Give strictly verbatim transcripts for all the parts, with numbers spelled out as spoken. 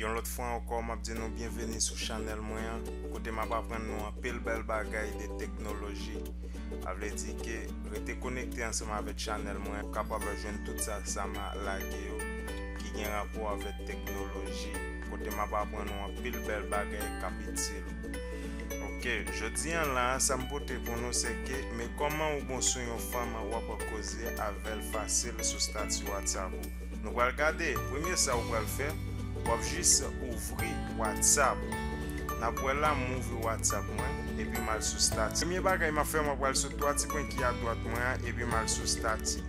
Yon lòt fwa ankò, m ap di nou byenveni sou chanèl mwen an, kote m ap aprann nou anpil bèl bagay de teknoloji. Sa vle di ke rete konekte ansanm avèk chanèl mwen an, ou kapab jwenn tout sa, sa m a lage yo, ki gen rapò avèk teknoloji, kote m ap aprann nou anpil bèl bagay k ap itil. Ok, jodi an la, sa m pote pou nou, se ke, men kòman ou bon sou yon fanm, w ap koze avè l fasil sou stati WhatsApp ou. Nou pral gade, premye sa ou pral fè, w ap jis ouvri WhatsApp. N ap wè la, m ouvri WhatsApp mwen, epi m al sou stati. Premye bagay m ap fè, m ap pral sou twa ti pwen ki adwat mwen an, epi m al sou stati.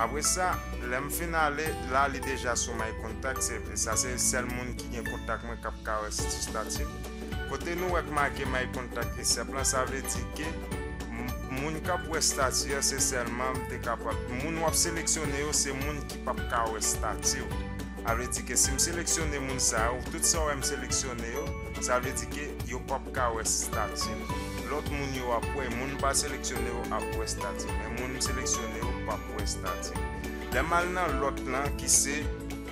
Apre sa, lè m fin ale, la li deja sou My Contact, se, sa se sèl moun ki gen kontak mwen k ap ka wè sou stati m. Kote nou wè k make My Contact Accept lan, sa vle di ke m- moun k ap wè stati a, se sèlman m te kapab. Moun w ap seleksyone yo, se moun ki p ap ka wè stati w. Sa vle di ke si m seleksyone moun sa yo, tout sa w wè m seleksyone yo, sa vle di ke yo p ap ka wè stati m. Lòt moun yo ap wè, moun m pa seleksyone yo ap wè stati m. Men moun m seleksyone yo p ap wè stati m. Lè m al nan lòt lan ki se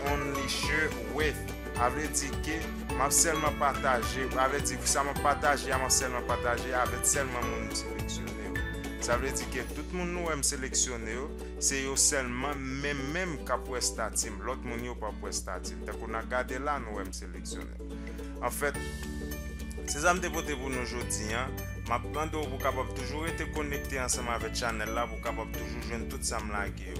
Only Share With, sa vle di ke m ap sèlman pataje, sa vle di sa m ap pataje a, m ap sèlman pataje avèk sèlman moun m seleksyone yo. Sa vle di ke tout moun nou wè m seleksyone yo, se yo sèlman menm menm k ap wè stati m. Lòt moun yo p ap wè stati m. Tankou n a gade la, nou wè m seleksyone. Anfèt, se sa m te pote pou nou jodi an. M ap mande w pou w kapab toujou rete konekte ansanm avèk chanèl la, pou w kapab toujou jwenn tout sa m lage yo.